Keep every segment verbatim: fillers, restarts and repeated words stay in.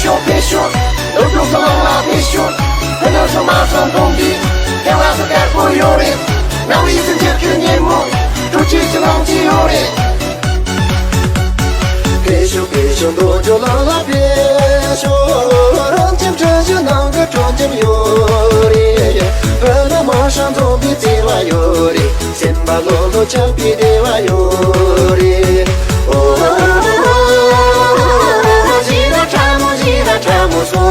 ཤོག་ཕེབས་ཤོག་ནོར་འཁྲུལ་གྱི་ལམ་ལ་ཕེབས་ཤོག་བོད་ནང་སུ་མ་སོང་གཏོང་གི་ཁྱེད་ལ་སུ་དཀར་པོ་ཡོད་རེད། ནང་བའི་སེམས་ཅན་གྱི་ཉིན་མོ་དྲོ་སྐྱིད་ཀྱི་ལམ་གྱི་ཡོད་རེད། ཕེབས་ཤོག་ཕེབས་ཤོག་འདོད་འཇོ་ལམ་ལ་ཕེབས་ཤོག་རང་ཁྱིམ་དྲན་གཞི་ནང་གི་དྲོ་འཇམ་ཡོད་རེད། བོད་ནང་མ་ཤང་འཛོམས་པའི་བརྩེ་བ་ཡོད་རེད། སེམས་པ་ལྷོད་ལྷོད་ཆགས་པའི་བདེ་བ་ཡོད་རེད། ཨོ། ཞི་ར་ཁྲ་མོ་ཞི་ར་ཁྲ་མོ་སོ་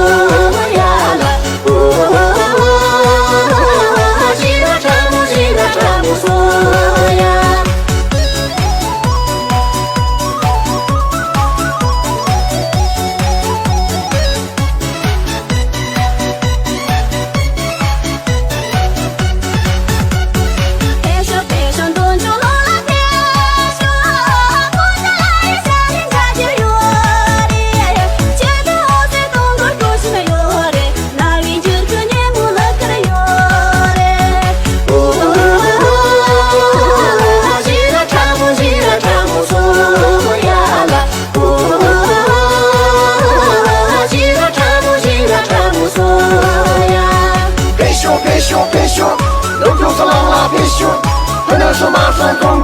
ཡ་ལ། ཨོ། ཞི་ར་ཁྲ་མོ་ཞི་ར་ཁྲ་མོ་སོ་ཡ། ཕེབས་ཤོག་ཕེབས་ཤོག་ཕེབས་ཤོག་ནོར་འཁྲུལ་གྱི་ལམ་ལ་ཕེབས་ཤོག་བོད་ནང་སུ་མ་སོང་གཏོང་